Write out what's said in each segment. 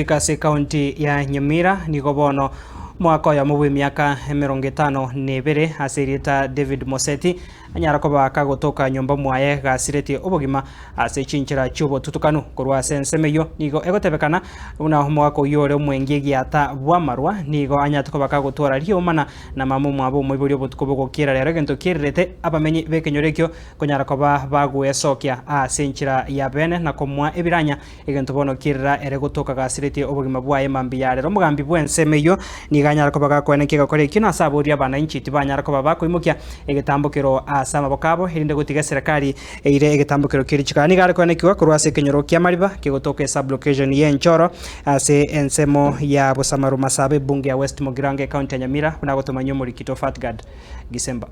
Goika ase ekaunti ya Nyamira nigo bono omwaka oyomo bw'emiaka 52 ase erieta David Moseti anyara koba kagotoka nyomba mwaye gasiretie obogima ase chinchera chi'obotutukanu. Korwa ase ensemo eyio nigo egotebekana buna omogaka oyio ore omwengi egiata bw'amarwa nigo anyarete koba kagotwara riomana na mama omwabo omoibori obotuko bogokiera rero egento kiererete abamenyi b'ekenyoro ekio konyara koba bagwesokia ase enchera ya bene na komoa ebiranya Egento bono kierera ere gotoka gasiretie obogima bwaye mambia arero. Omogambi bw'ensemo eyio nigo anyare koba gakoenekia egekora ekio, na ase aboria abananchi tibanyara koba bakoimokia egetambokero ase amaboko abo, erinde gotiga eserekari eire egetambokero keria chikara. Nigo are koenekigwa korwa ase ekenyoro ki'amariba kegotoka esub-location y'Enchoro ase ensemo ya Bosamaru Masaba ebunge ya West Mugirango ecounty ya Nyamira buna agotomanyia omorikito Fatgard Gisemba.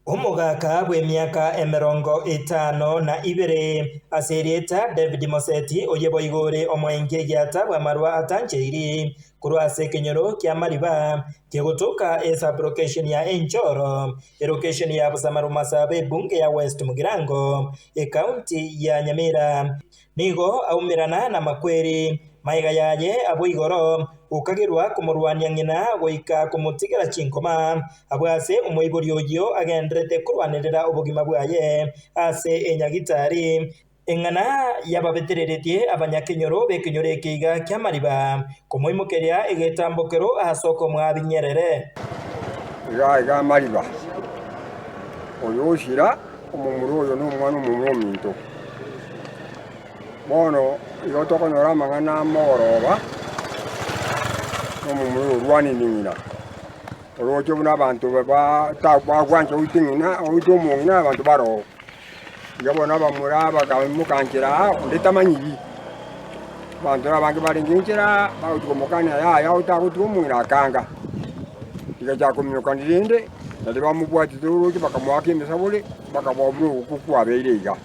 Omogaka bw'emiaka 52 ase erieta David Moseti, oyio boigo ore omoengi egiata bw'amarwa atancheiri korwa ase ekenyoro kia Mariba kegotoka esub-location ya Enchoro, elocation ya Busamaru Masaba ebunge ya West Mugirango, ecounty ya Nyamira. Nigo aumerana namakweri, magega yaye abwo igoro, gokagerwa komorwania ng'ina goika komotigera chinkoma, abwo ase omoibori oyio agenderete korwanerera obogima bwaye ase enyagitari. Eng'ana yababetereretie abanyakenyoro b'ekenyoro eke iga ki'amariba, komoimokeria egetambokero ase okomoa binyerere. Iga iga amariba, oyo osira omomura oyo nomwana omomura ominto. Bono igo tokonyora amang'ana amogoroba, na omomura oyo orwanire ng'ina, oroche buna abanto bagwancha goita ng'ina, goita omong'ina abanto bare oo. Iga bono abamura bakaimoka nchera aa, onde tamanyiri, abanto na abange barenge nchera aa, bagochia komokania yaya otagotiga omong'ina akanga. Rigachaka kominyokania rende, nario bamobwatete oroche bakamoaka emesabore, bakaboa buna ogokwa kwabeire iga.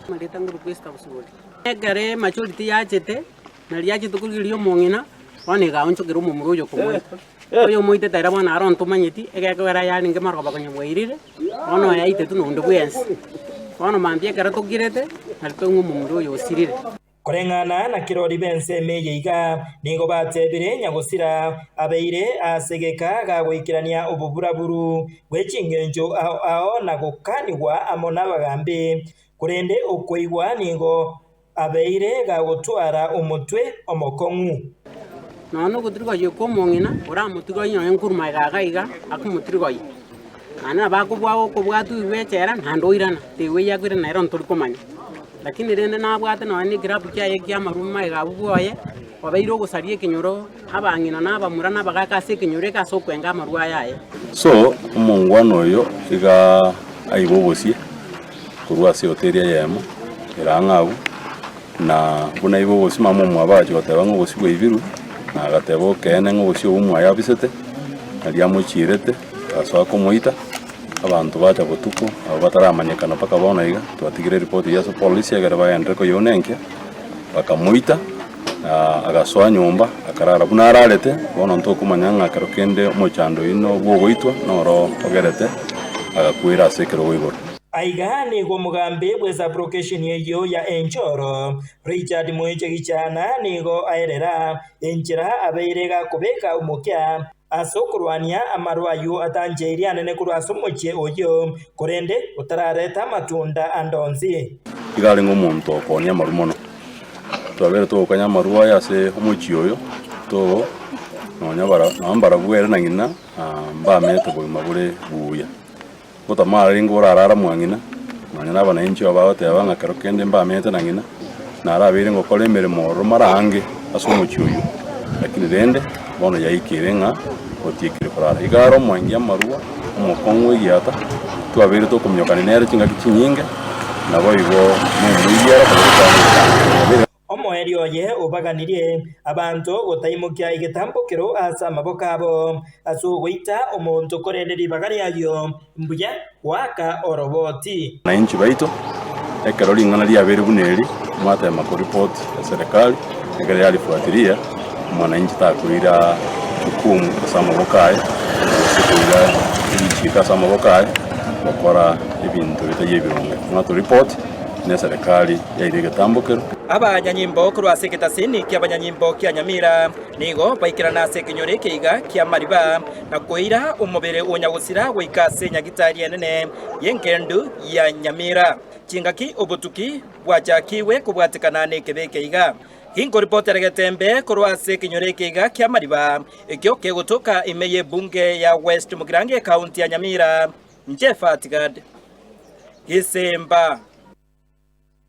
Amarieta nguru Esther Bosibori. Ekero emajority yachete, nari yachete korigereria omong'ina, bono egaonchokera omomura oyo okomoita. Oyo omoitete ere bono aro ntomanyeti, egekogera yarenge marogoba konya bwairire, bono oyo aitetwe na onde bwensi. Bono mambia ekero tokirete, nari twaigwa omomura oyo osirire. Koreng'ana na kirori b'ensemo eye iga, nigo batebire nyagosira abeire ase egeka gagoikerania oboburaburu bwe chingencho ao ao na gokanigwa amo nabagambi, korende okoigwa nigo abeire gagotwara omotwe omokong'u. Nonya nogotirgoyia kw'omong'ina oramotigoyie nonya nkorwa magega iga iga akomotirgoyia, naende nabo akobua okobwatwa oigwe echela naende oirana, teigwa eyio akoirana ero ntori komanya. Lakini rende nabwate nonya na ekerabu kiaye ki'amaruma magega abwo bwoye, obeire ogosaria ekenyoro, abang'ina na abamura na abagaaka ase ekenyoro eke ase okwenga amarwa aya aye. So omongwana oyo iga aiba obosie korwa ase ehoteli eyemo ere ang'e abwo, na buna aiba obosie mama omwabo agachia goteba ng'a obosie bwaibirwe, na agateba okeene ng'a obosie obwo mwaye abisete, nario amochierete, agasoa komoita, abanto bacha botuko abwo bataramanyekana mpaka bono iga, twatigire eripoti eyio ase polisi ekero bagenderere koyeunenkia, bakamoita, agasoa nyomba akarara buna ararete, bono ntokomanya ng'a ekero kende omochando oyio no bwogoitwa noro ogerete agakwera ase ekerogo igoro. Aiga nigo omogambi bw'esabrokesheni eyio ya Enchoro, Richard Moiche Gichana nigo aerera enchera abeire gakobeka omokia ase okorwania amarwa ayio atancheirie anene korwa ase omochie oyio, korende otarareta amatunda ande onsi. Iga arenge omonto okoonia amarwa mono. Twabeire togokanya amarwa aye ase omochie oyo, to nonya bara nonya mbarabwo ere na ng'ina mbamenyete obogima bore buya. Gotama arenge orarara mwa ng'ina, nonya na abanainchi aba bagoteba ng'a kero kende mbamenyete na ng'ina, narabeire ngokora emeremo ororo mara aange ase omochie oyio, lakini rende bono yaikire ng'a otiekire korara. Iga are omoengi amarwa, omokong'u egiata, twabeire tokominyokania nere chingaki chinyinge, naboigo nomoibi ere okobera. Omoerio oye obaganirie abanto gotaimokia egetambokero ase amaboko abo, ase ogoita omonto korende ribaga riayio mbuya goaka oroboti. Wananchi baito, ekero ring'ana riabeire buna eri, mwatema koripoti eserekari, ekero yarifuatilia, mwananchi takoira jukumu ase amaboko aye, gose koira richiiko ase amaboko aye, gokora ebinto bitari ebironge. Mwatoripoti, na eserekari yaira egetambokero. Abanyanyimbo korwa ase egetasini ki'abanyanyimbo kia Nyamira nigo baikerana ase ekenyoro eke iga kia Mariba na koira omobere o nyagosira goika ase nyagitari enene y'engendu ya Nyamira. Chingaki obotuki bwachakigwe kobwatekana nekebe eke iga. Inkoripotera getembe korwa ase ekenyoro eke iga kia Mariba, ekio kegotoka ime y'ebunge ya West Mugirango ekaunti ya Nyamira. Inche Fatigad Gisemba.